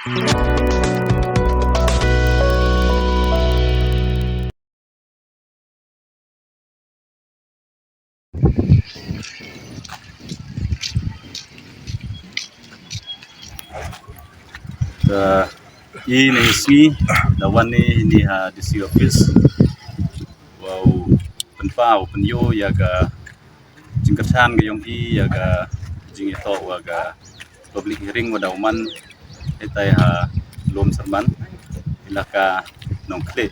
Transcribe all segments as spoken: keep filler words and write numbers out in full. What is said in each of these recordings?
Da i ne sngi da wan ne ni ha D C office. Wow, pynpaw pynïoh ïa ka jingkyrshan ka jong i ïa ka jingïatoh wa ka public hearing wa da u man hitai ha Lum Syrman, ilaka Nongkhlieh.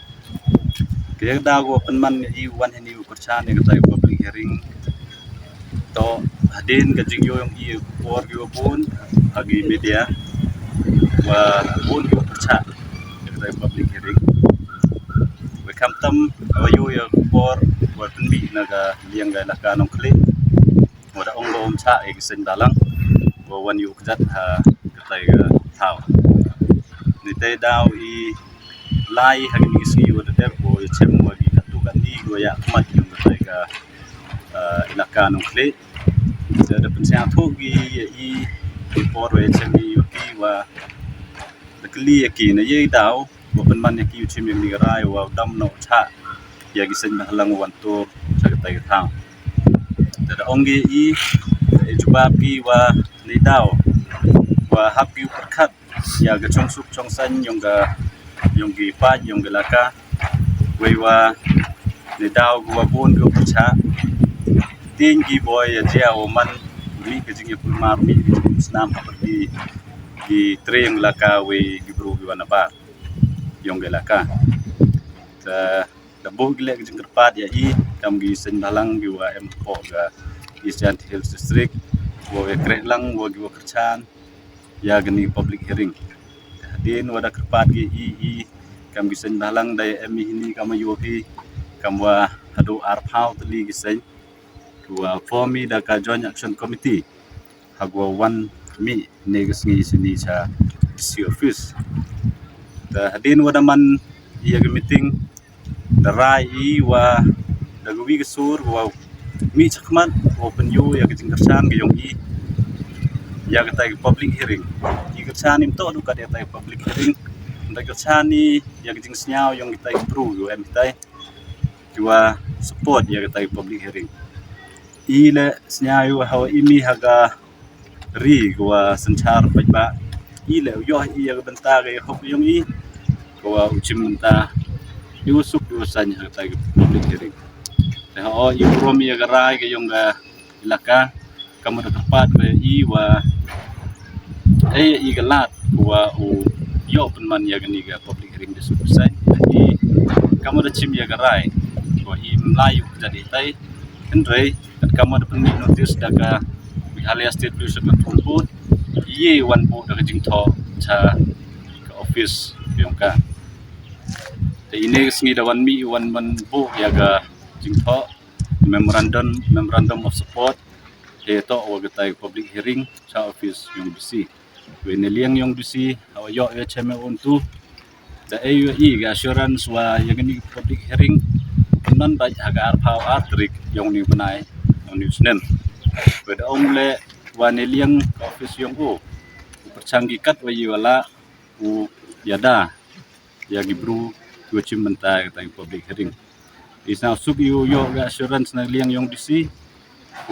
Ka ïa ka daw wa pynman ïa i wan hini u kyrshan ïa katai public hearing. To hadien ka jingïoh jong i por ki wa bun ha ki media wa bun ki wa pyrshah ïa katai public hearing. Wa khamtam wa ïoh ïa ka por wa pynmih na ka liang ka ilaka Nongkhlieh. Wa da ong ba um shah ïa ki seng bhalang wa wan ïuh kjat ha katai ka thaw. Ni tai daw i lai ha kini ki sngi wa da dep wa ïa chem wa ki katu kani wa ïa khmat ïa katai ka, eh, ilaka Nongkhlieh. Da da pynsngewthuh ki ïa i ki por wa ïa chem i wa ki wa da kylli ïa ki na ïa i daw wa pynman ïa ki u chim ïa kini ka rai wa dam na u chah ïa ki seng bhalang wan tur sha katai ka thaw. Da da ong ki i, i jubab ki wa ni daw wa hap ki u pyrkhat ïa ka chongsuk chongsaiñ jong ka, jong ki paid jong ka ilaka. Wei wa ni daw ki wa bun ki u pyrshah. Tin ki boi ïa jia u man mi ka jingïakulmar mi ka jingsnam ha ki, ki tre jong ka ilaka wei ki bru ki wa nabar jong ka ilaka. Te da buh ki leh ka jingkyrpad ïa i kam ki seng bhalang ki wa em hapoh ka East Jaintia Hills District wa ïa kreh lang wa ki wa kyrshan ïa kani public hearing. Hadien wa da kyrpad ki i, i kam ki seng bhalang da ïa em i hini kam ïoh hi kam wa haduh arphaw tylli ki seng ki wa form i da ka Joint Action Committee ha ka wa wan mih ne ka sngi sini sha D C office. Da hadien wa da man ïa ka meeting da rai i wa da ka wi ka sur wa mih chakhmat wa pynïoh ïa ka jingkyrshan ka jong i ïa katai ka public hearing. I kyrshan im toh du kat ïa katai ka public hearing. Da kyrshan i ïa ka jingsngew jong kitai ki bru ïa em kitai ki wa support ïa katai ka public hearing. I le sngewthuh hawa i mih ha ka ri ka wa synshar paidbah. I le u ïoh i ïa ka bynta ka ïa hok jong i ka wa u chim bynta i u suk i u saiñ ha katai ka public hearing. Te ha o i burom ïa ka rai ka jong ka ilaka. Kam da kyrpad ba i wa ei i ka lad ka wa u ïoh pynman ïa kani ka public hearing da suk u saiñ. I kam da chim ïa ka rai ka wa i mlai u ka jadi tai. Hynrei kat kam da pynmih notice da ka Meghalaya State Pollution Control Board, i wan buh da ka jingthoh cha ka office yong ka. Te ine ka sngi da wan mih wan wan buh ïa ka jingthoh memorandum, memorandum of support. He toh wa katai public hearing cha office yong D C. Wei ne liang yong D C hawa ïoh ïa chem un tu da ei ïa i ka assurance wa ïa kani public hearing nan bad ha ka arphaw ar tarik yong ni bnai yong ni snem. Wei da ong le wa ne liang ka office yong u pyrchang ki kat wa i wala u ïada ïa ki bru ki wa chim bynta ïa katai public hearing. I sngewsuk i u ïoh ka assurance na liang yong D C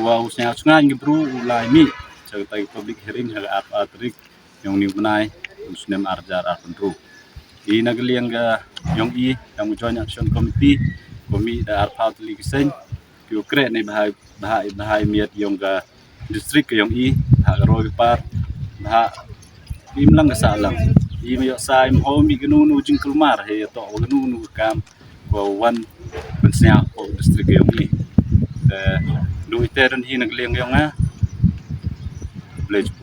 wa u sngewsngaiñ ki bru u lai mih cha katai public hearing ha ka arphaw ar tarik yong ni bnai u snem ar hajar arphew hynriew. I na ka liang ka yong i kam u Joint Action Committee ko mih da arphaw tylli ki seng ki u kreh ne bha bha bha miat yong ka district ka yong i bha ka roi ka par bha im lang ka sah lang. I ma ïoh sa im ho mih kano kano jingkulmar he ïa toh kano kano ka kam ko wan pynsñiaw ko district ka yong i. Te du ite don hi na ka liang yong nga. Bless you.